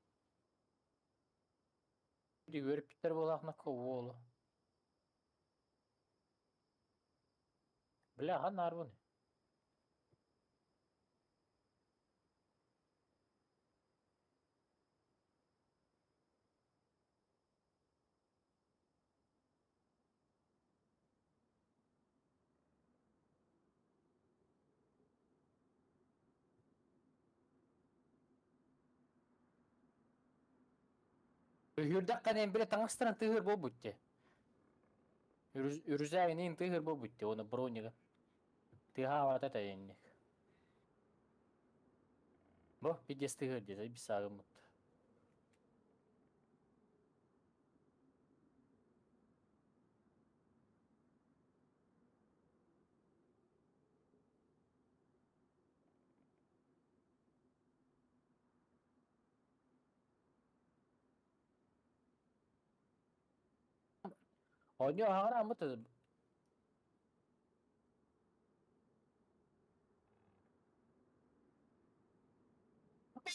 Көрүп биттер болахна коволу. Бля, хан арбын. Үрдәккәнен биле таңастыран тыгыр бу бутте. Үрүзәгинин тыгыр бу бутте, оны бронига. Тыга вата та енник. Бу пиздец тыгыр десе бисагым бут. Онё хагара мыты.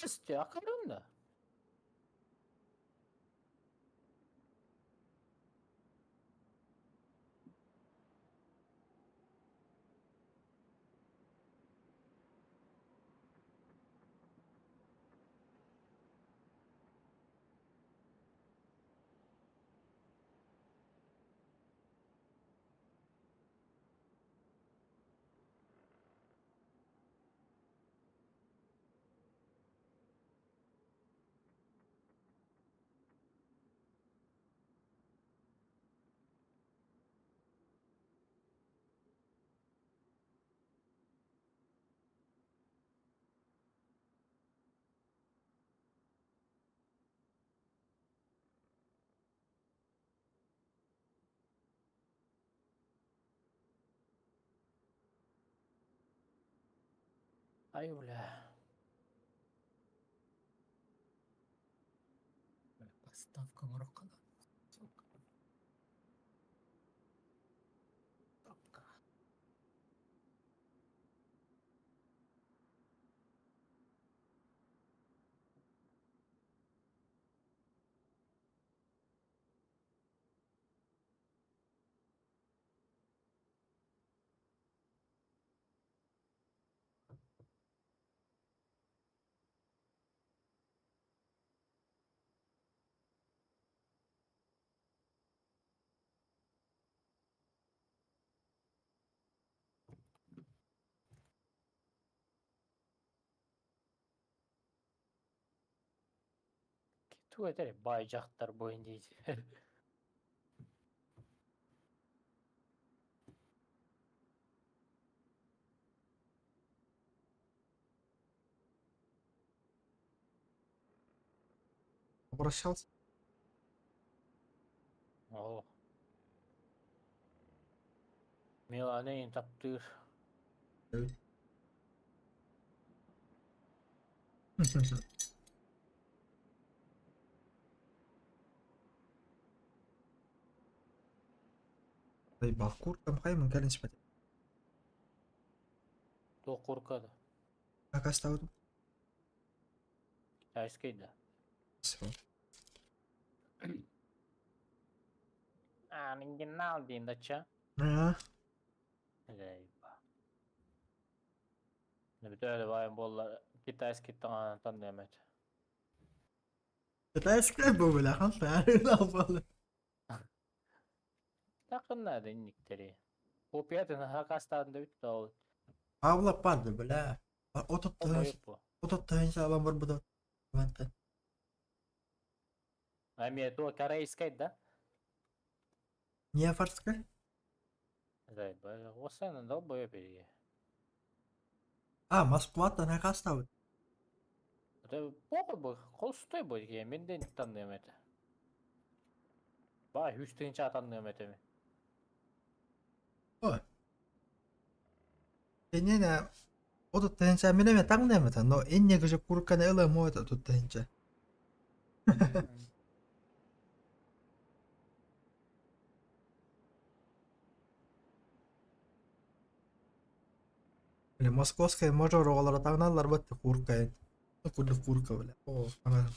Косте, акарында. Ай, бля. Бля, Поставка Марокко. Сука. Тапка. Тугу этэр баай дьахтар бу диир. Обращался? Оо. Милана эйигин таптыыр. Заебал курткам хайман кэлин спать. Туох курка да? Как оставил? Китайский да. Все. Оригинал диэн дача. А, Заеба. Бүтөөлө баайым буолла китайский таҥаһынан танныам этэ. Китайская был, бля, хан правильно Такыннаа инниктэри. Копиятын хакастаан да бүттэ ол. Павла падла, бля. Отут Обойуп бу. отут тыһыынча алан барбыта. Мантан. Эмиэ туо корейскай да? Не фарская? Заеба. Осанан долбоёб ирие. А, Москваттан хакастабыт. Это похуй бу, холстой бу дии, мен де танныам этэ. Баа үс тыһыынча танныам этэ ми. Ой. Иннинэ отут тыһыынча мин эмэ таҥныам этэ, но инне кыжы курканы ылыам это отут тыһыынча. Или московская мажор оҕолоро таҥналлар батты куркайын. Курдук курка бля. О, ана.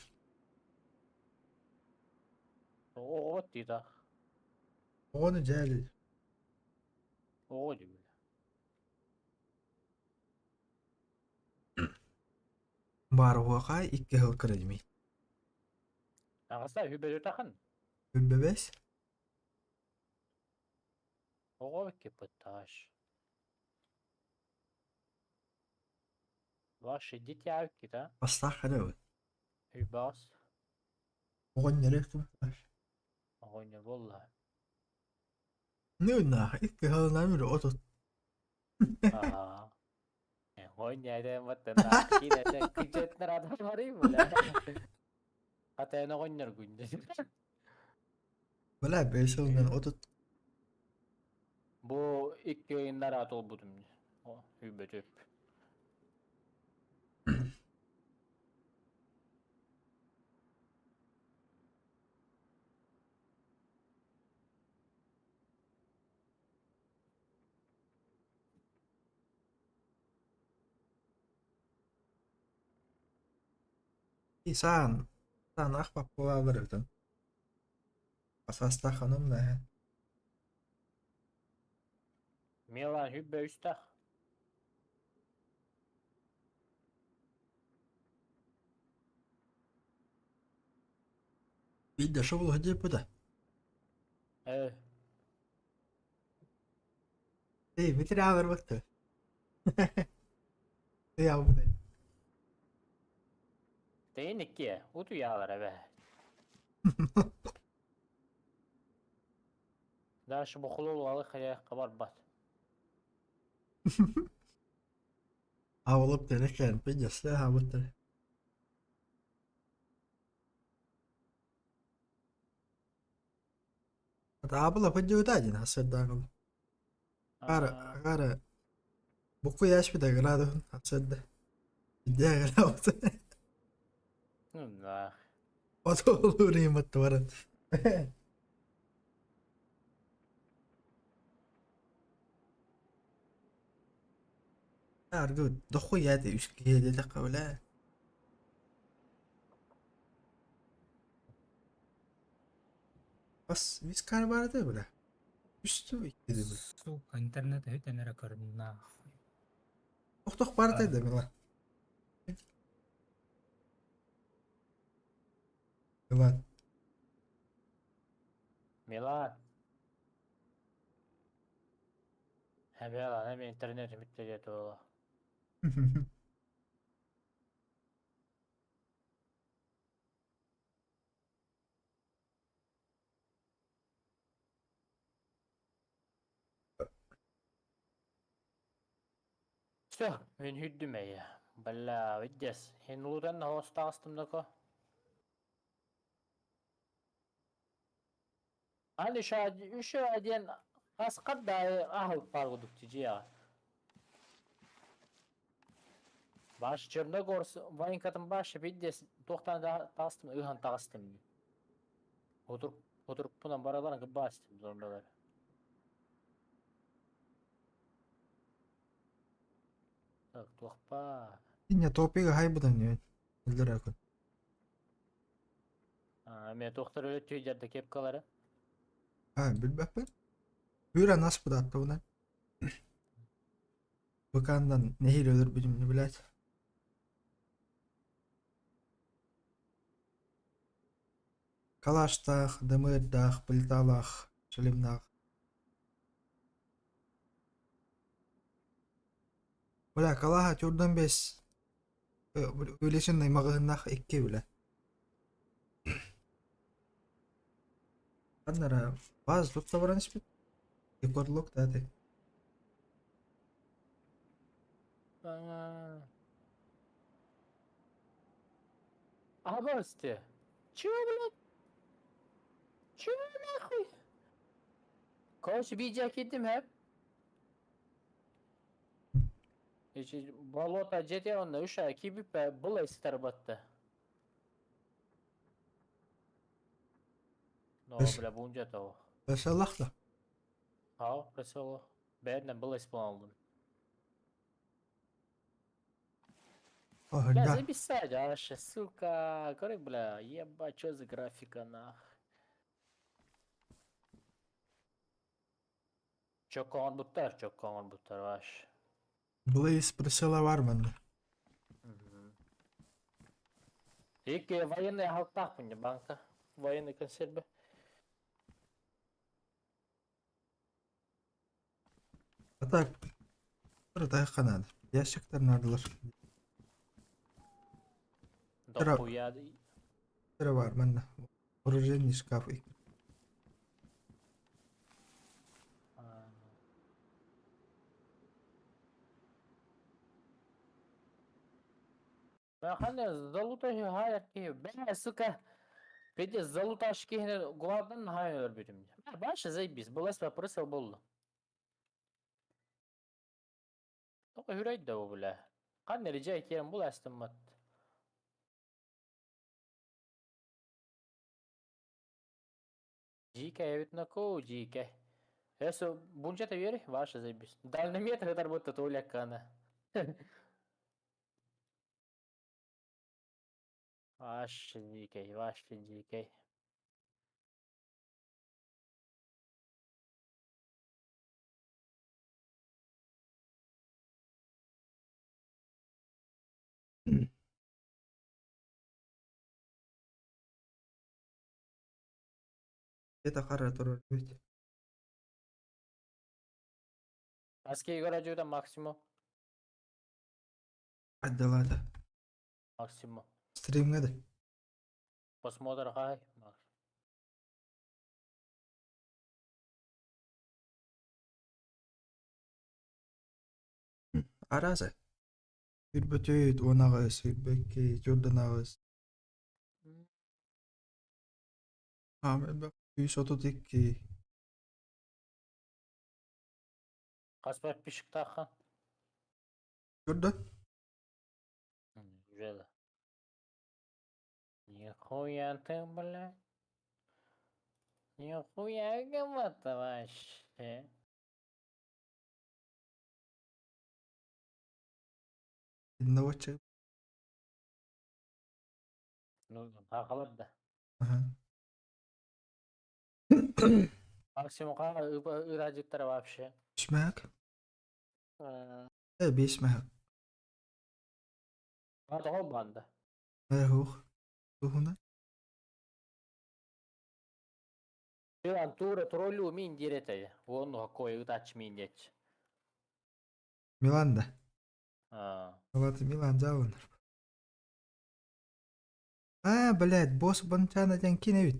Оҕобот дии да. Оҕону дьээли. Оҕо дии бля. Баар уохай икки сыл кырылмый. Аҕаста үбүлүтэхин. Үббэбэс. Оҕо кипыттааш. Ваши дитя кита. Бастаах ханабыт. Үбас. Оҕонньору ким Оҕонньор буолла. Ну нах, икки сылынан мүрү отут. Аа. Оҕонньор баттана киирэ күчөтнөр адам барый бля. Хатайын оҕонньор күндэ. Бля, бэс сылынан отут. Бу икки ыйыннар толбутум. Үбөтүп. И саан, саан ах паппула барытын. Асастах ханım да. Милан хүббэ үстах. Бидде шобул хөдө буда. Э, Эй, битир авар бакты. Эй, абы. Тейин икки. Утуялар эбэ. Дальше бухулул алы хая кабар бат. Авылып терекен, бидде сэ хабыттыр. Абыла пыдды удадин хасырдагыл. Гара, гара. Буку яш бит градун хасырда. Бидде градун. Ну да. Отолури маттварат. Аргу дохуя ты үские дэ Бас вискар барды бля. Үстү икки бля. Сука, интернет өтөн эрэ көрдүм нахуй. Тохтох барды да мила. Милан. Милан. Хәбәла, эми интернет бүтте диэт буола. Все, мен хүрдүм эйэ. Бля, видес. Хин улудан хостаастым дако. Аны еще один аскар да ахыл паргудук тижия. Баш Черногорс военкатын башы видес тоқтан да тастым, ыхан тастым. Отур отуруп бунан бараларын кыбастым zorundalar. Так, туохпа. Инне топига хайбыдан ньүөн. Өлдөр акын. Мен тоқтар өлө түйдерді кепкалары. А, билбэппин. Бүрэ нас быдааттабынан. Быкандан нэһиил өлөрбүтүм блядь. Калаштаах, дымыырдаах, плиталаах, шлемнаах. Бля, калаһа чурдан бес үлесин маҕаһыннаах икки бля. Ханнара баз тутта баран испит. Рекордлок да ты. Абасте. Чего, блядь? Чего нахуй? Короче, видео кидим hep. Ичи болото жете онда үш ай кибип бұл эстер батты. Но, бля, бунжа того. Бәсәлах да. Ау, присылы. Бәрінен бұл эс алдым. О, Бля, да. записать, аше, сука. Короче, бля, ебать, что за графика, нах. Çok kon буттар, çok kon буттар ваш. Blaze присыла бар манда. Ики военный халктах мне банка. Военный консервы. А так, бір канады. Ящиктар нардылар. Дохуя. Тыра бар манда. Оружейный шкаф. Хана залута хайр ки. Бля, сука. Пиздец, залуташ ки главдан хайр бүтүм. Башы заебись, была вопросов болды. Только хүрейд да бля. Кан rica керем бул астыммат. Жика эбит нако жика. Эсо бунча та вери, ваша заебись. Дальнометр это работа толя кана. Ваше дикий, ваше дикий. Это қара тұрар бит. Аски игра максимум. Аддалады. Максимум. Стримге де. Посмотр хай. Аразы. Үрбөтөйт онағыз, үрбөккей, журданағыз. 132. Каспар пишик тахан. Журдан? Уже да. Нихуя ты, блядь. Нихуя гамата вообще. Инновация. Ну, тақалар да. Ага. Максимум ыражыктар вообще. Үш мәк? Э, беш мәк. Аты банды. Э, хух. Тухуна? Билан тура троллю мин дирете. Вон какой удач мин деч. Миланда. А. Вот Милан жалыныр. А, блядь, босс бончана ден кине бит.